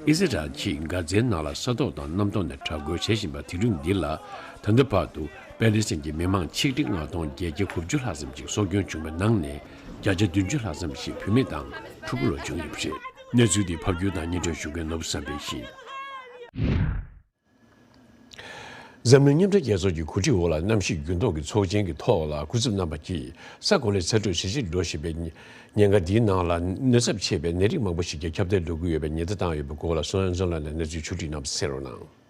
ཨི་སི་རལ་གྱིས་གྷ་ཛའི་ནང་ལ་ས་ཐོག་དང་གནམ་ཐོག་ནས་དྲག་རྒོལ་བྱེད་བཞིན་པ་དེ་རིང་འདི་ལ། ད་ལྟ་བར་དུ་པེ་ལི་སི་ཐན་གྱི་མི་མང་ཆིག་ཁྲི་ལྔ་སྟོང་བརྒྱད་བརྒྱ་དགུ་བཅུ་ལྷག་ཙམ་ཞིག་སྲོག་སྐྱོན་བྱུང་བའི་ནང་ནས། བརྒྱ་ཆ་བདུན་ཅུ་ལྷག་ཙམ་ཞིག་བུད་མེད་དང་ཕྲུ་གུ་ལོ་ཆུང་ཡིན་པ་རེད། གནས་ཚུལ་འདི་ཕབ་སྒྱུར་དང་སྙན་སྒྲོན་ཞུ་མཁན་ནོར་བུ་བསམ་འཕེལ་ཡིན། འཛམ་གླིང་མཉམ་འབྲེལ་རྒྱལ་ཚོགས་ཀྱི་གོ་སྒྲིག་འོག་ལ་གནམ་གཤིས་འགྱུར་ལྡོག་གི་ཚོགས་ཆེན་གྱི་ཐོག་ལ་སྐུ་ཚབ་རྣམ་པ་གྱིས་ས་གོ་ལའི་ཚ་དྲོད་ཇེ་ཆེར་འགྲོ་བཞིན་པའི་ཉེན་ཁ་འདིའི་ནང་ལ། གནོད་ཚབས་ཆེ་བའི་ནད་རིགས་མང་པོ་ཞིག་ཀྱང་ཁྱབ་གདལ་འགྲོ་གི་ཡོད་པའི་ཉེན་བརྡ་བཏང་ཡོད་པའི་སྐོར་ལ། སོན་ཙོན་ལགས་ནས་གནས་ཚུལ་ཕྱོགས་བསྒྲིགས་གནང་བ་གསན་རོགས་གནང་།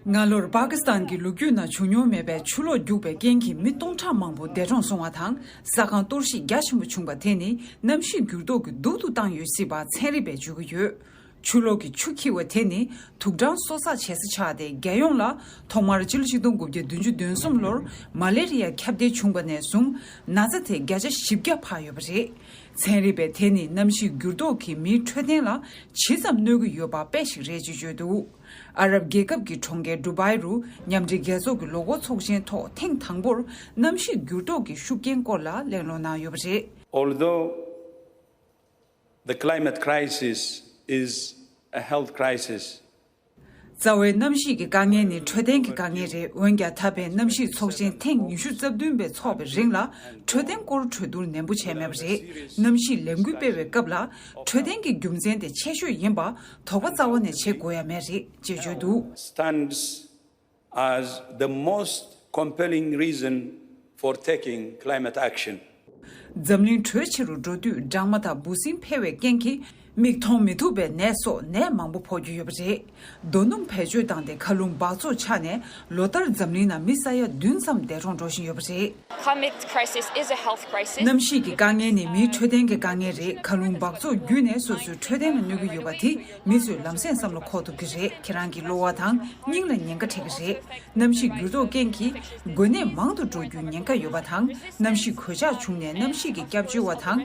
སྔ་ལོར་པ་ཀི་སི་ཐན་གྱི་ལོ་རྒྱུས་ནང་བྱུང་མྱོང་མེད་པའི་ཆུ་ལོག་རྒྱུག་པའི་རྐྱེན་གྱིས་མི་སྟོང་ཕྲག་མང་པོ་འདས་གྲོངས་སོང་བ་དང་། ས་ཁང་གཏོར་བཤིག་རྒྱ་ཆེན་པོ་བྱུང་བ་དེ་ནི། གནམ་གཤིས་འགྱུར་ལྡོག་གིས་སྡུག་ཏུ་བཏང་ཡོད་སྲིད་པ་ཚན་རིག་པས་བརྗོད་ཀྱི་ཡོད། ཆུ་ལོག་གི་ཆུ་འཁྱིལ་བ་དེ་ནི་དུག་སྦྲང་གསོ་ཚགས་བྱེད་ས་ཆགས་ཏེ། རྒྱལ་ཡོངས་ལ་ཐོག་མར་ཕྱི་ལོ་ཆིག་སྟོང་དགུ་བརྒྱ་བདུན་ཅུ་དོན་གསུམ་ལོར་མ་ལེ་རི་ཡ་ཁྱབ་གདལ་བྱུང་བ་ནས་བཟུང་ན་ཚ་དེ་བརྒྱ་ཆ་བཞི་བརྒྱ་འཕར་ཡོད་པ་རེད། ཚན་རིག་པས་དེ་ནི་གནམ་གཤིས་འགྱུར་ལྡོག་གིས་མིའི་འཕྲོད་བསྟེན་ལ་ཇི་ཙམ་གནོད་ཀྱི་ཡོད་པ་དཔེ་ཞིག་རེད་ཅེས་བརྗོད་འདུག་ཨ་རབ་རྒྱལ་ཁབ་ཀྱི་གྲོང་ཁྱེར་ཌུ་བྷའི་རུ་མཉམ་འབྲེལ་རྒྱལ་ཚོགས་ཀྱི་ལོ་འཁོར་ཚོགས་ཆེན་ཐོག་ཐེངས་དང་པོར་གནམ་གཤིས་འགྱུར་ལྡོག་གི་ཤུགས་རྐྱེན་སྐོར་ལ་གླེང་སློང་གནང་ཡོད་པ་རེད། Although the climate crisis is a health crisis, རྩ་བའི་གནམ་གཤིས་ཀྱི་དཀའ་ངལ་ནི་འཕྲོད་བསྟེན་གྱི་དཀའ་ངལ་རེད། འོན་ཀྱང་། ད་ཕན་གནམ་གཤིས་ཚོགས་ཆེན་ཐེངས་ཉི་ཤུ་རྩ་བདུན་པའི་འཚོགས་པའི་རིང་ལ་འཕྲོད་བསྟེན་སྐོར་གྲོས་བསྡུར་ནན་པོ་བྱས་མེད་པ་རེད། གནམ་གཤིས་ལས་འགུལ་སྤེལ་བའི་སྐབས་ལ་འཕྲོད་བསྟེན་གྱི་རྒྱུ་མཚན་དེ་ཆེ་ཤོས་ཡིན་པ་དོགས་པ་རྩ་བ་ནས་བྱེད་དགོས་ཡ་མེད་རེད་ཅེས་བརྗོད་འདུག Stands as the most compelling reason for taking climate action. འཛམ་གླིང་དྲོད་ཆེ་རུ་འགྲོ་དུས་སྦྲང་མ་དང་འབུ་སྲིན་འཕེལ་བའི་རྐྱེན་གྱིས་མིག་མཐོང་མི་ཐུབ་པའི་ནད་སོགས་ནད་མང་པོ་ཕོག་རྒྱུ་ཡོད་པ་རེད། རྡོ་སྣུམ་བེད་སྤྱོད་བཏང་སྟེ་མཁའ་རླུང་འབག་བཙོག་ཆགས་ནས་ལོ་ལྟར་འཛམ་གླིང་ནང་མི་ས་ཡ་བདུན་ཙམ་འདས་གྲོངས་འགྲོ་བཞིན་ཡོད་པ་རེད། Climate crisis is a health crisis. གནམ་གཤིས་ཀྱི་དཀའ་ངལ་ནི་མིའི་འཕྲོད་བསྟེན་གྱི་དཀའ་ངལ་རེད། མཁའ་རླུང་འབག་བཙོག་བརྒྱུད་ནས་སོ་སོའི་འཕྲོད་བསྟེན་ལ་གནོད་ཀྱི་ཡོད་པ་དེ་མི་ཚོས་ལམ་སེང་བསམ་བློ་འཁོར་ཐུབ་ཀྱི་རེད། ཁྱེད་རང་གི་གློ་བ་དང་སྙིང་ལ་ཉེན་ཁ་འཕྲད་ཀྱི་རེད། གནམ་གཤིས་འགྱུར་ལྡོག་རྐྱེན་གྱིས་འགོས་ནད་མང་དུ་འགྲོ་རྒྱུའི་ཉེན་ཁ་ཡོད་པ་དང་། གནམ་གཤིས་གོད་ཆག་བྱུང་ནས་གནམ་གཤིས་ཀྱི་སྐྱབས་བཅོལ་བ་དང་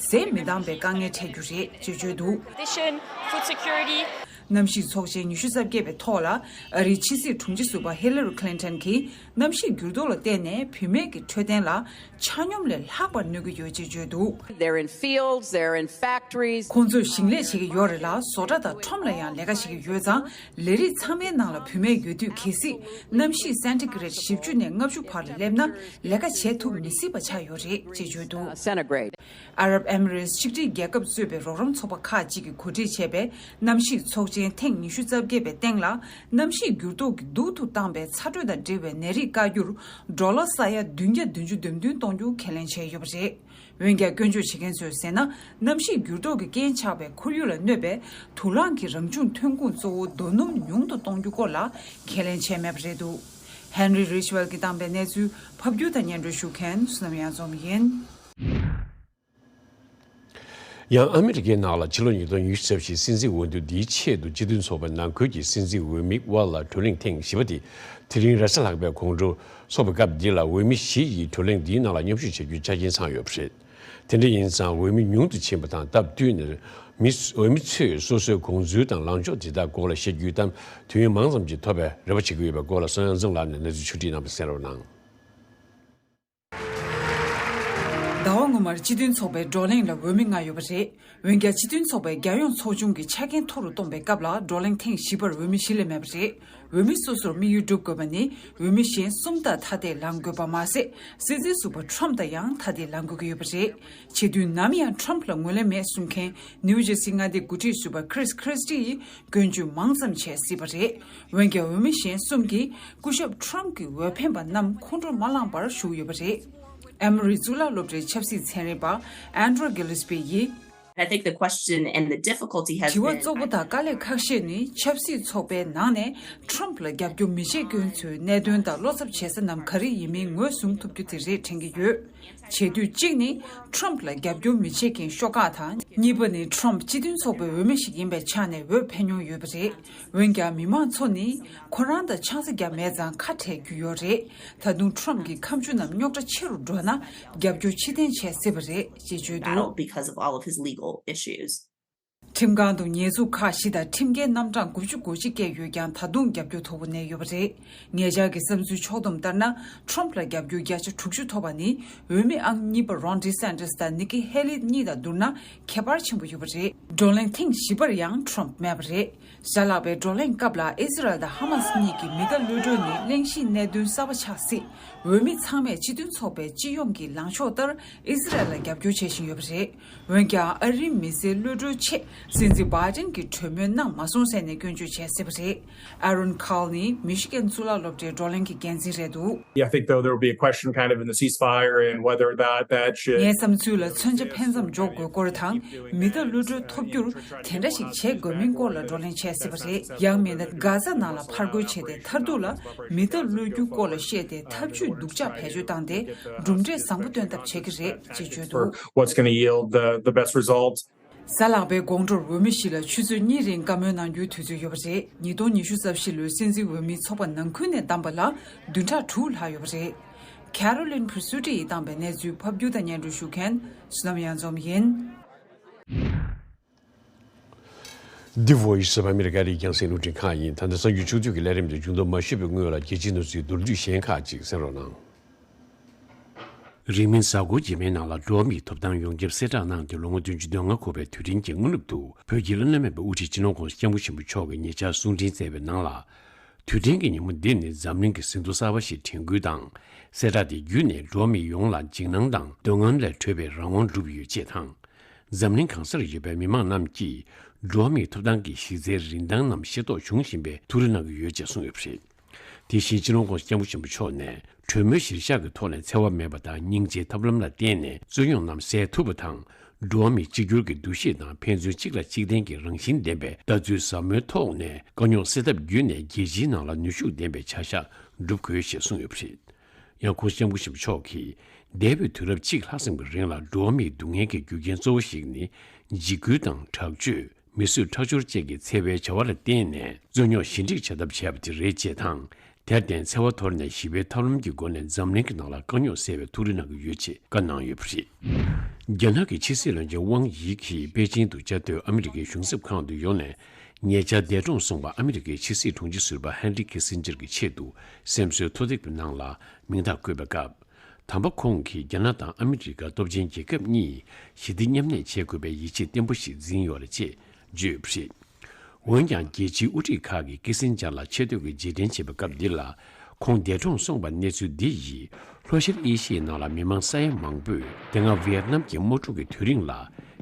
ཟས་མི་འདང་བའི་དཀའ་ངལ་འཕྲད་རྒྱུ་རེད་ཅེས་བརྗོད་འདུག Nutrition, food security. གནམ་གཤིས་ཚོགས་ཆེན་ཉི་ཤུ་རྩ་བརྒྱད་པའི་ཐོག་ལ་ཨ་རིའི་ཕྱི་སྲིད་དྲུང་ཆེ་ཟུར་པ་ཧི་ལ་རི་ཁི་ལིན་ཊོན་གྱིས། གནམ་གཤིས་འགྱུར་ལྡོག་ལ་བརྟེན་ནས་བུད་མེད་ཀྱི་འཕྲོད་བསྟེན་ལ་ཆ་སྙོམས་ལས་ལྷག་པར་གནོད་ཀྱི་ཡོད་ཅེས་བརྗོད་འདུག They're in fields, they're in factories. ཁོང་ཚོས་ཞིང་ལས་བྱེད་ཀྱི་ཡོད་རེད་ལ། བཟོ་གྲྭ་དང་ཁྲོམ་ལ་ཡང་ལས་ཀ་བྱེད་ཀྱི་ཡོད་ཙང་། ལས་རིགས་ཚང་མའི་ནང་ལ་བུད་མེད་ཡོད་དུས། གལ་སྲིད་གནམ་གཤིས་སེན་ཊི་གྷི་རེད་བཞི་བཅུ་ནས་ལྔ་བཅུ་བར་སླེབས་ན། ལས་ཀ་བྱེད་ཐུབ་མི་སྲིད་པ་ཆགས་ཡོད་རེད་ཅེས་བརྗོད་འདུག Centigrade. ཨ་རབ་ཨེ་མི་རེ་ཊི་ཆིག་སྒྲིལ་རྒྱལ་ཁབ་གཙོས་པའི་རོགས་རམ་ཚོགས་པ་ཁག་ཅིག་གིས་གོ་སྒྲིག་བྱས་པའི་གནམ་གཤིས་ཚོགས་ཆེན་ཐེངས་ཉི་ཤུ་རྩ་བརྒྱད་པའི་སྟེང་ལ། གནམ་གཤིས་འགྱུར་ལྡོག་གིས་སྡུག་ཏུ་བཏང་བའི་ཚ་དྲོད་དང་འབྲེལ་བའི་ནད་རིགས་བཀག་རྒྱུར་ཌོ་ལར་ས་ཡ་བདུན་བརྒྱ་བདུན་ཅུ་དོན་བདུན་གཏོང་རྒྱུ་ཁས་ལེན་བྱས་ཡོད་པ་རེད། འོན་ཀྱང་། སྐྱོན་བརྗོད་བྱེད་མཁན་ཚོས་ཟེར་ན། གནམ་གཤིས་འགྱུར་ལྡོག་གི་རྐྱེན་ཆགས་པའི་ཁོར་ཡུག་ལ་གནོད་པའི་དུག་རླངས་ཀྱི་རང་བྱུང་ཐོན་ཁུངས་གཙོ་བོ་རྡོ་སྣུམ་ཉུང་དུ་གཏོང་རྒྱུ་སྐོར་ལ་ཁས་ལེན་བྱས་མེད་པ་རེད་འདུག་ཧན་རི་རིཆ་ཝེལ་གྱིས་བཏང་པའི་གནས་ཚུལ་ཕབ་སྒྱུར་དང་སྙན་སྒྲོན་ཞུ་མཁན་བསོད་ནམས་གཡང་འཛོམས་ཡིན། ཡང་ཨ་མི་རི་ཀའི་ནང་ལ་ཕྱི་ལོ་ཉིས་སྟོང་ཉི་ཤུ་རྩ་བཞིའི་སྲིད་འཛིན་འོས་བསྡུ་འདིའི་ཆེད་དུ་སྤྱི་མཐུན་ཚོགས་པའི་ནང་ཁུལ་གྱི་སྲིད་འཛིན་འོས་མི་དབར་ལ་བགྲོ་གླེང་ཐེངས་བཞི་པ་དེ་དེ་རིང་རེས་གཟའ་ལྷག་པའི་དགོང་དྲོ་འཚོགས་པའི་སྐབས་འདི་ལ་འོས་མི་བཞི་ཡིས་བགྲོ་གླེང་འདིའི་ནང་ལ་མཉམ་ཞུགས་བྱ་རྒྱུའི་ཆ་རྐྱེན་ཚང་ཡོད་པ་རེད། དེ་འདྲ་ཡིན་ཙང་འོས་མི་ཉུང་དུ་ཕྱིན་པ་དང་སྟབས་བསྟུན་ནས་མི་འོས་མི་ཚོས་སོ་སོའི་དགོངས་ཚུལ་དང་ལངས་ཕྱོགས་དེ་དག་སྐོར་ལ་བཤད་རྒྱུའི་གཏམ་དུས་ཡུན་མང་ཙམ་ཞིག་ཐོབ་པའི་རེ་བ་བྱེད་ཀྱི་ཡོད་པའི་སྐོར་ལ་སོན་ཡང་འཛོམས་ལགས་ནས་གནས་ཚུལ་ཕྱོགས་སྒྲིག་གནང་བ་གསན་རོགས་གནང་། ཟླ་བ་སྔོན་མར་སྤྱི་མཐུན་ཚོགས་པའི་བགྲོ་གླེང་ལ་འོས་མི་ལྔ་ཡོད་པ་རེད། འོན་ཀྱང་སྤྱི་མཐུན་ཚོགས་པའི་རྒྱལ་ཡོངས་ཚོགས་ཆུང་གི་ཆ་རྐྱེན་མཐོ་རུ་གཏོང་བའི་སྐབས་ལ་བགྲོ་གླེང་ཐེངས་བཞི་པར་འོས་མི་བཞི་ལས་མེད་པ་རེད། འོས་མི་སོ་སོར་དམིགས་ཡུལ་སྒྲུབ་དགོས་པ་ནི་འོས་མི་གཞན་གསུམ་དག་ཐ་དད་ལངས་དགོས་པ་མ་ཟད། སྲིད་འཛིན་ཟུར་པ་ཁྲོམ་དང་ཡང་ཐ་དད་ལངས་དགོས་ཀྱི་ཡོད་པ་རེད། བྱེད་དུས་ནམ་ཡང་ཁྲོམ་ལ་ངོས་ལེན་མེད་གསུང་མཁན་ནིའུ་ཇར་སི་མངའ་སྡེའི་འགོ་ཁྲིད་ཟུར་པ་ཁྲིས་ཁྲིས་ཏི་ཡིས་སྐྱོན་བརྗོད་མང་ཙམ་བྱས་སྲིད་པ་རེད། འོན་ཀྱང་འོས་མི་གཞན་གསུམ་གྱིས་སྐུ་ཞབས་ཁྲོམ་གྱི་འོས་འཕེན་པ་རྣམས་ཁོང་ཁྲོ་མ་ལངས་པར་བཞུགས་ཡོད་པ་རེད། ཨེ་མོ་རི་གཙུག་ལག་སློབ་གྲྭའི་ཆབ་སྲིད་ཚན་རིག་པ་ཨན་ཌྲོ་གྷི་ལི་སྤེ་ཡིས། I think the question and the difficulty has དྲི་བ་been གཙོ་བོ་དང་དཀའ་ལས་ཁག་ཤོས་ནི་ཆབ་སྲིད་ཚོགས་པའི་ནང་ནས་ཁྲོམ་ལ་རྒྱབ་སྐྱོར་མི་བྱེད་མཁན་ཚོའི་གནད་དོན་དང་བློ་འཚབ་བྱེད་ས་རྣམས་ག་རེ་ཡིན་མིན་ངོས་བཟུང་ཐུབ་རྒྱུ་དེ་རེད་དྲན་གྱི་ཡོད། བྱེད་དུས་གཅིག་ནི་ཁྲོམ་ལ་རྒྱབ་སྐྱོར་མི་བྱེད་མཁན་ཤོག་ཁག་དང་གཉིས་པ་ནི་ཁྲོམ་སྤྱི་མཐུན་ཚོགས་པའི་འོས་མི་ཞིག་ཡིན་པའི་ཆ་ནས་འོས་འཕེན་མྱོང་ཡོད་པ་རེད། འོན་ཀྱང་མི་མང་ཚོ་ནི་ཁོ་རང་དང་ཆང་ས་བརྒྱབ་མེད་ཙང་ཁ་བྲལ་རྒྱུ་ཡོད་རེད། ད་དུང་ཁྲོམ་གྱི་ཁ་མཆུ་རྣམས་རྙོག་དྲ་ཆེ་རུ་འགྲོ་ན་རྒྱབ་སྐྱོར་ཕྱིར་འཐེན་བྱེད་སྲིད་པ་རེད་ཅེས་བརྗོད་འདུག། Battle because of all of his legal issues. ཁྲིམས་ཁང་དུ་ཉེས་འཛུགས་ཁག་བཞི་དང་ཁྲིམས་འགལ་རྣམ་གྲངས་དགུ་བཅུ་གོ་གཅིག་བཀལ་ཡོད་ཀྱང་ད་དུང་རྒྱབ་སྐྱོར་མཐོ་པོ་གནས་ཡོད་པ་རེད། ཉེ་ཆར་གྱི་བསམ་ཚུལ་ཕྱོགས་བསྡོམས་ལྟར་ན་ཁྲོམ་ལ་རྒྱབ་སྐྱོར་བརྒྱ་ཆ་དྲུག་ཅུ་ཐོབ་པ་ནི་འོས་མི་ཨང་གཉིས་པ་རོན་ཌི་སན་ཏི་སི་དང་ནི་ཀི་ཧེ་ལི་གཉིས་དང་བསྡུར་ན་ཁྱད་པར་ཆེན་པོ་ཡོད་པ་རེད། བགྲོ་གླེང་ཐེངས་བཞི་པར་ཡང་ཁྲོམ་མེད་པ་རེད། གཟའ་ལྷག་པའི་བགྲོ་གླེང་སྐབས་ལ་ཨི་ཟི་རལ་དང་ཧ་མ་སི་གཉིས་ཀྱི་མི་གཏའ་གློད་གྲོལ་ནི་གླེང་གཞིའི་གནད་དོན་གསར་པ་ཆགས་སྲིད། འོས་མི་ཚང་མས་སྤྱི་མཐུན་ཚོགས་པའི་སྤྱི་ཡོངས་ཀྱི་ལངས་ཕྱོགས་ལྟར་ཨི་ཟི་རལ་ལ་རྒྱབ་སྐྱོར་བྱེད་བཞིན་ཡོད་པ་རེད། འོན་ཀྱང་ཨ་རིའི་མི་སེར་གློད་གྲོལ་ཆེད་སྲིད་འཛིན་བྷའི་ཏིན་གྱིས་གྲོས་མོལ་གནང་མ་སོང་ཟེར་ནས་སྐྱོན་བརྗོད་བྱས་སྲིད་པ་རེད། ཨ་རོན་ཁཱལ་ནི་མི་ཤི་གན་གཙུག་ལག་སློབ་གྲྭའི་བགྲོ་གླེང་གི་འགན་འཛིན་རེད་འདུག། Yeah, I think though there will be a question kind of in the ceasefire and whether that that should ངའི་བསམ་ཚུལ་ལ་མཚོན་ཆ་འཕེན་མཚམས་འཇོག་དགོས་སྐོར་དང་མི་གཏའ་གློད་གྲོལ་ཐོབ་རྒྱུར་དེ་འདྲ་ཞིག་བྱེད་དགོས་མིན་སྐོར་ལ་བགྲོ་གླེང་བྱས་སྲིད་པ་རེད། ཡང་མིན་ན་གྷ་ཛ་ནང་ལ་ཕར་རྒོལ་བྱས་ཏེ་མཐར་ཐུག་ལ་མི་གཏའ་གློད་རྒྱུ་སྐོར་ལ་བཤད་དེ་ཐབས་ཇུས་སྡུག་ཅག་བེད་སྤྱོད་བཏང་སྟེ་གྲུབ་འབྲས་བཟང་པོ་སྟོན་ཐབས་བྱེད་ཀྱི་རེད་ཅེས་བརྗོད་འདུག། What's going to yield the, the best result? གཟའ་ལྷག་པའི་དགོང་དྲོར་འོས་མི་བཞི་ལ་ཆུ་ཚོད་གཉིས་རིང་བཀའ་མོལ་གནང་རྒྱུའི་དུས་ཚོད་ཡོད་པ་རེད། ཉིས་སྟོང་ཉི་ཤུ་རྩ་བཞི་ལོའི་སྲིད་འཛིན་འོས་མིའི་ཚོགས་པ་ནང་ཁུལ་ནས་བདམས་པ་ལ་བདུན་ཕྲག་དྲུག་ལྷག་ཡོད་པ་རེད། Carolyn Presutti ཡིས་བཏང་པའི་གནས་ཚུལ་ཕབ་སྒྱུར་དང་སྙན་སྒྲོན་ཞུ་མཁན་བསོད་ནམས་གཡང་འཛོམས་ཡིན། The Voice of America རིགས་རྒྱང་སྲིང་རླུང་འཕྲིན་ཁང་ཡིན། ད་ལྟ་གསར་འགྱུར་ཕྱོགས་བསྡུས་ཀྱི་ལས་རིམ་དེ་མཇུག་སྡོམ་མ་ཞུས་པའི་སྔོན་ལ་རྒྱལ་སྤྱིའི་གནས་ཚུལ་མདོར་བསྡུས་གཞན་ཁག་ཅིག་གསན་རོགས་གནང་། རིང་མིན་གཟའ་འཁོར་རྗེས་མའི་ནང་ལ་འགྲོ་བ་མིའི་ཐོབ་ཐང་ཡོངས་ཁྱབ་གསལ་བསྒྲགས་གནང་སྟེ་ལོ་ངོ་བདུན་ཅུ་དོན་ལྔ་འཁོར་བའི་དུས་དྲན་གྱི་སྔ་ནུབ་ཏུ་བོད་ཀྱི་བླ་ན་མེད་པའི་དབུ་ཁྲིད་སྤྱི་ནོར་༧གོང་ས་༧སྐྱབས་མགོན་ཆེན་པོ་མཆོག་གིས་ཉེ་ཆར་གསུང་འཕྲིན་བསྩལ་བའི་ནང་ལ། དུས་དྲན་གྱི་ཉིན་མོ་འདི་ནི་འཛམ་གླིང་གི་ཟིན་ཐོ་གསར་པ་ཞིག་དྲན་སྐུལ་དང་། གསལ་བསྒྲགས་དེ་བརྒྱུད་ནས་འགྲོ་བ་མི་ཡོངས་ལ་འཇིགས་སྣང་དང་སྡུག་བསྔལ་ལས་གྲོལ་བའི་རང་དབང་བསྒྲུབས་ཡོད་ཅེས་དང་། འཛམ་གླིང་གང་སར་ཡོད་པའི་མི་མང་རྣམས་ཀྱིས་འགྲོ་བ་མིའི་ཐོབ་ཐང་གི་གཞི་རྩའི་རིན་ཐང་རྣམས་ཤེས་རྟོགས་བྱུང་བཞིན་པའི་ཐུགས་རེ་གནང་གི་ཡོད་ཅེས་གསུངས་ཡོད་པ་རེད། དེ་བཞིན་སྤྱི་ནོར་༧གོང་ས་༧སྐྱབས་མགོན་ཆེན་པོ་མཆོག་ནས་གྲོས་མོལ་གཞིར་བཞག་གི་ཐོག་ནས་འཚེ་བ་མེད་པ་དང་སྙིང་རྗེའི་ཐབས་ལམ་ལ་བརྟེན་ནས་རྩོད་རྙོག་རྣམས་སེལ་ཐུབ་པ་དང་། འགྲོ་བ་མིའི་གཅིག་གྱུར་གྱི་འདུ་ཤེས་དང་ཕན་ཚུན་གཅིག་ལ་གཅིག་བརྟེན་གྱི་རང་བཞིན་ལྡན་པའི་ལྟ་ཚུལ་ཟབ་མོའི་ཐོག་ནས་དཀའ་རྙོག་སེལ་ཐབས་བརྒྱུད་ནས་རྒྱལ་སྤྱིའི་ནང་ལ་ནུས་ཤུགས་ལྡན་པའི་བྱ་གཞག་སྒྲུབ་དགོས་ཞེས་གསུངས་ཡོད་པ་རེད། ཡང་༧གོང་ས་༧སྐྱབས་མགོན་ཆེན་པོ་མཆོག་གིས་འདས་པའི་དུས་རབས་གཅིག་ལྷག་ཙམ་གྱི་རིང་ལ་འགྲོ་བ་མིའི་སྡུག་བསྔལ་གྱི་རྒྱུ་རྐྱེན་གཙོ་བོ་ཞིག་ནི་འཇིགས་སྐུལ་དང་དྲག་སྤྱོད། མི་གསོད་ཁྲག་སྦྱོར་བཅས་ཀྱི་འཚེ་བའི་བྱ་བ་ལ་བརྟེན་ནས་རྩོད་རྙོག་ཞི་འགྲིག་བྱ་ཐབས་བྱས་པ་དེ་རེད་ཅེས་དང་། དེར་བརྟེན་འཚེ་བ་དོར་ནས་ཞི་བའི་ཐབས་ལམ་གྱི་སྒོ་ནས་འཛམ་གླིང་གི་ནང་ལ་དཀའ་རྙོག་སེལ་བའི་ཐུགས་རེ་གནང་གི་ཡོད་ཅེས་བཀའ་གནང་ཡོད་པ་རེད། རྒྱ་ནག་གི་ཕྱི་སྲིད་བློན་ཆེན་ཝང་ཡི་གིས་པེ་ཅིང་དུ་བཅའ་སྡོད་ཨ་མི་རི་ཀའི་གཞུང་ཚབ་ཁང་དུ་ཡོང་ནས་ཉེ་ཆར་འདས་གྲོངས་སོང་བ་ཨ་མི་རི་ཀའི་ཕྱི་སྲིད་དྲུང་ཆེ་ཟུར་པ་ཧན་རི་ཁི་སིན་ཇར་གྱི་ཆེད་དུ་སེམས་གསོའི་ཐོ་དེབ་ཀྱི་ནང་ལ་མིང་རྟགས་བཀོད་པའི་སྐབས། དམ་པ་ཁོང་གིས་རྒྱ་ནག་དང་ཨ་མི་རི་ཀ་སྟོབས་ཆེན་རྒྱལ་ཁབ་གཉིས་ཞི་བདེ་མཉམ་གནས་བྱེད་དགོས་པའི་ཡིད་ཆེས་བརྟན་པོ་ཞིག་འཛིན་ཡོད་རེད་ཅེས་བརྗོད་ཡོད་པ་རེད། འོན་ཀྱང་རྒྱལ་སྤྱིའི་དབུ་ཁྲིད་ཁག་གིས་ཀི་སིན་ཇར་ལ་ཆེ་བསྟོད་ཀྱི་རྗེས་དྲན་བྱེད་པའི་སྐབས་འདི་ལ་ཁོང་འདས་གྲོངས་སོང་བའི་གནས་ཚུལ་འདི་ཡིས་ལྷོ་ཤར་ཨེ་ཤི་ཡའི་ནང་ལ་མི་མང་ས་ཡ་མང་པོས་དེ་སྔ་ཝི་ཡེད་ནམ་གྱི་དམག་འཁྲུག་གི་དུས་རིང་ལ།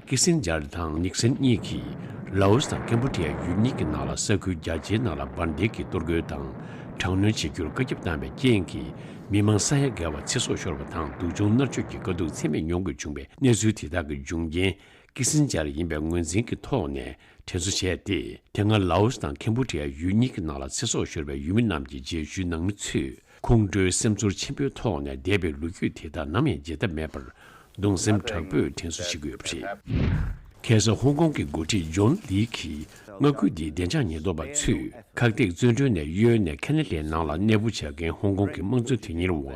ཀི་སིན་ཇར་དང་ནིག་སན་གཉིས་ཀྱིས་ལའོ་སི་དང་ཀེམ་བྷོ་ཌི་ཡ་ཡུལ་གཉིས་ཀྱི་ནང་ལ་ས་ཁུལ་རྒྱ་ཆེའི་ནང་ལ་འབར་མདེལ་གྱིས་གཏོར་རྒོལ་དང་དྲག་གནོན་བྱེད་རྒྱུར་བཀའ་ཁྱབ་བཏང་བའི་རྐྱེན་གྱིས་མི་མང་ས་ཡ་བརྒལ་བ་ཚེ་སྲོག་ཤོར་བ་དང་སྡུག་སྦྱོང་མནར་གཅོད་ཀྱི་དཀའ་སྡུག་ཚད་མེད་མྱོང་དགོས་བྱུང་བའི་གནས་ཚུལ་དེ་དག་གི་འབྱུང་རྐྱེན་ཀི་སིན་ཇར་ཡིན་པའི་ངོས་འཛིན་གྱི་ཐོག་ནས་དྲན་གསོ་བྱས་ཏེ། དེ་སྔ་ལའོ་སི་དང་ཀེམ་བྷོ་ཌི་ཡ་ཡུལ་གཉིས་ཀྱི་ནང་ལ་ཚེ་སྲོག་ཤོར་བའི་ཡུལ་མི་རྣམས་ཀྱི་རྗེས་ཤུལ་ནང་མི་ཚོས། ཁོང་ཁྲོའི་སེམས་ཚོར་ཆེན་པོའི་ཐོག་ནས་འདས་པའི་ལོ་རྒྱུས་དེ་དག་ནམ་ཡང་བརྗེད་ཐབས་མེད་པར་གདུང་སེམས་དྲག་པོས་དྲན་གསོ་བྱེད་ཀྱི་ཡོད་པ་རེད། ཁ་སང་ཧོང་ཀོང་གི་འགོ་ཁྲིད་ཇོན་ལི་གིས་མངའ་ཁུལ་འདིའི་བདེ་འཇགས་ཉེན་རྟོག་པ་ཚོས་ཁག་ཐེག་བཙོན་གྲོལ་ནས་གཡོལ་ནས་ཁ་ན་ཌའི་ནང་ལ་གནས་སྤོ་བྱ་མཁན་ཧོང་ཀོང་གི་དམངས་གཙོ་དོན་གཉེར་བ་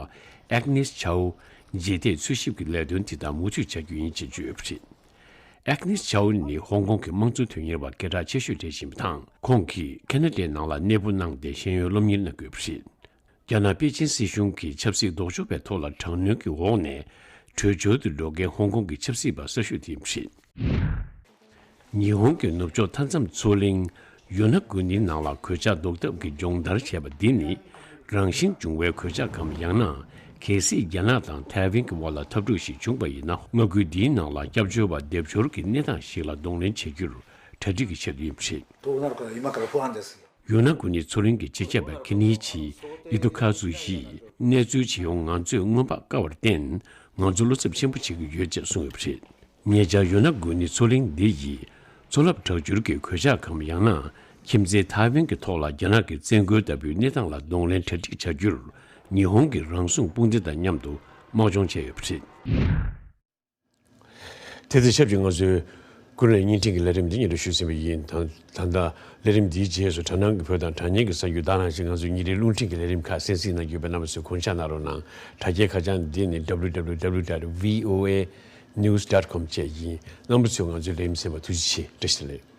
ཨེག་ནིས་ཆའོ་རྗེས་འདེད་འཚོལ་ཞིབ་ཀྱི་ལས་དོན་དེ་དག་མུ་མཐུད་བྱ་རྒྱུ་ཡིན་ཅེས་བརྗོད་ཡོད་པ་རེད། ཨེག་ནིས་ཆའོ་ནི་ཧོང་ཀོང་གི་དམངས་གཙོ་དོན་གཉེར་བ་སྐད་གྲགས་ཆེ་ཤོས་རེད་བཞིན་པ་དང་། ཁོང་གིས་ཁ་ན་ཌའི་ནང་ལ་གནས་སྤོ་གནང་སྟེ་ཤེས་ཡོན་སློབ་གཉེར་གནང་དགོས་པ་རེད། རྒྱ་ནག་པེ་ཅིན་སྲིད་གཞུང་གིས་ཆབ་སྲིད་ལྡོག་ཕྱོགས་པའི་ཐོག་ལ་དྲག་གནོན་གྱི་འོག་ནས་བྲོས་བྱོལ་དུ་འགྲོ་མཁན་ཧོང་ཀོང་གི་ཆབ་སྲིད་པ་གསར་ཤོས་དེ་ཡིན་པ་རེད། ཉི་ཧོང་གི་ནུབ་ཕྱོགས་མཐའ་མཚམས་མཚོ་གླིང་ཡུ་ན་གུ་ནི་ནང་ལ་གོད་ཆག་ལྡོག་ཐབས་ཀྱི་སྦྱོང་བརྡར་བྱས་པ་འདི་ནི་རང་བཞིན་བྱུང་བའི་གོད་ཆག་གམ། ཡང་ན་གལ་སྲིད་རྒྱ་ནག་དང་ཐའེ་ཝན་གྱི་དབར་ལ་འཐབ་འཁྲུག་ཞིག་བྱུང་པ་ཡིན་ན། མངའ་ཁུལ་འདིའི་ནང་ལ་སྐྱབས་བཅོལ་བ་སྡེབ་སྦྱོར་གྱི་གནས་སྟངས་ཤིག་ལ་གདོང་ལེན་བྱེད་རྒྱུར་གྲ་སྒྲིག་གི་ཆེད་དུ་ཡིན་པ་རེད། ཡུ་ན་གུ་ནི་མཚོ་གླིང་གི་སྤྱི་ཁྱབ་པ་ཁི་ནི་ཆི་ཡི་ཏོ་ཁ་ཛུ་ཡིས་གནས་ཚུལ་ཇི་ཡོང་ང་ཚོས་སྔོན་དཔག་དཀའ་བར་བརྟེན། ང་ཚོ་བློ་འཚབ་ཆེན་པོ་བྱེད་ཀྱི་ཡོད་ཅེས་གསུངས་ཡོད་པ་རེད། ཉེ་ཆར་ཡུ་ན་གུ་ནི་མཚོ་གླིང་འདི་ཡིས་མཚོ་རླབས་དྲག་འགྱུར་གྱི་གོད་ཆག་གམ། ཡང་ན་ཁྱིམ་མཚེས་ཐའེ་ཝན་གྱི་ཐོག་ལ་རྒྱ་ནག་གི་བཙན་རྒོལ་ལྟ་བུའི་གནས་སྟངས་ལ་གདོང་ལེན་གྲ་སྒྲིག་བྱ་རྒྱུར་ཉི་ཧོང་གི་རང་སྲུང་དཔུང་སྡེ་དང་མཉམ་དུ་དམག་སྦྱོང་བྱས་ཡོད་པ་རེད། དེ་དང་ཆབས་ཅིག་ང་ཚོའི་ཀུན་གླེང་བརྙན་འཕྲིན་གྱི་ལས་རིམ་འདི་སྙན་སྒྲོན་ཞུས་ཟིན་པ་ཡིན། ད་ད་ལྟ་ལས་རིམ་འདིའི་རྗེས་སུ་དྲ་སྣང་གི་བོད་དང་དྲ་བརྙན་གྱི་གསར་འགྱུར་དག་ནང་བཞིན་ང་ཚོའི་ཉིན་རེའི་རླུང་འཕྲིན་གྱི་ལས་རིམ་ཁག་གསན་གཟིགས་གནང་རྒྱུ་ཡོད་པས་རྣམ་པ་ཚོས་དགོངས་འཇགས་གནང་རོགས་གནང་། དྲ་རྒྱའི་ཁ་བྱང་འདི་ནི་W W W dot V O A news dot com བཅས་ཡིན། རྣམ་པ་ཚོས་ང་ཚོའི་ལས་རིམ་གསན་པར་ཐུགས་རྗེ་ཆེ། བཀྲ་ཤིས་བདེ་ལེགས།